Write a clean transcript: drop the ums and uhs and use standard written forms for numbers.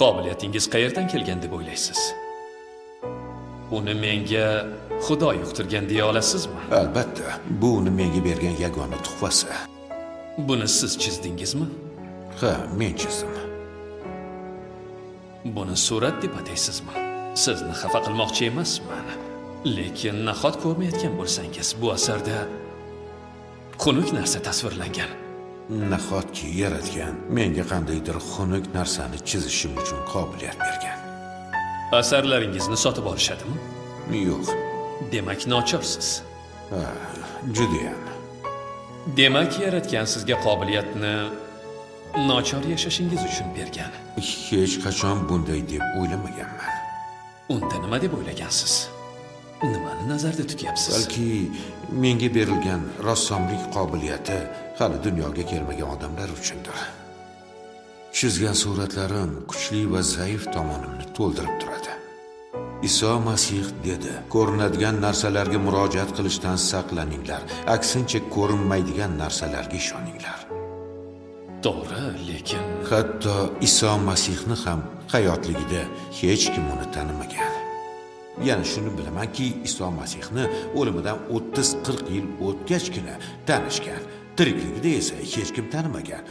Qobiliyatingiz qayerdan kelgan deb o'ylaysiz? Uni menga Xudo yuqtirgan deya olasizmi? Albatta, bu uni menga bergan yagona tuhfasi. Buni siz chizdingizmi? Ha, men chizdim. Buni surat deb ataysizmi? Sizni xafa qilmoqchi emasman. Lekin nahot ko'rmayotgan bo'lsangiz, bu asarda xunuk narsa tasvirlangan. Nahotki yaratgan menga qandaydir xunuk narsani chizishim uchun qobiliyat bergan. Asarlaringizni sotib olishadimi? Yo'q. Demak, nochorsiz. Ha, judayam. Demak, yaratgan sizga qobiliyatni nochor yashashingiz uchun bergan. Hech qachon bunday deb o'ylamaganman. Unda nima deb o'ylagansiz? Nimani nazarda tutyapsiz? Balki menga berilgan rassomlik qobiliyati hali dunyoga kelmagan odamlar uchundir. Chizgan suratlarim kuchli va zaif tomonimni to'ldirib turadi. Iso Masih dedi: "Ko'rinadigan narsalarga murojaat qilishdan saqlaninglar, aksincha ko'rinmaydigan narsalarga ishoninglar." To'g'ri, lekin Hatto Iso Masihni ham hayotligida hech kim uni tanimagan. Yana shuni bilamanki, Iso Masihni o'limidan 30-40 yil o'tgachgina tanishgan. Tirikligida esa hech kim tanimagan.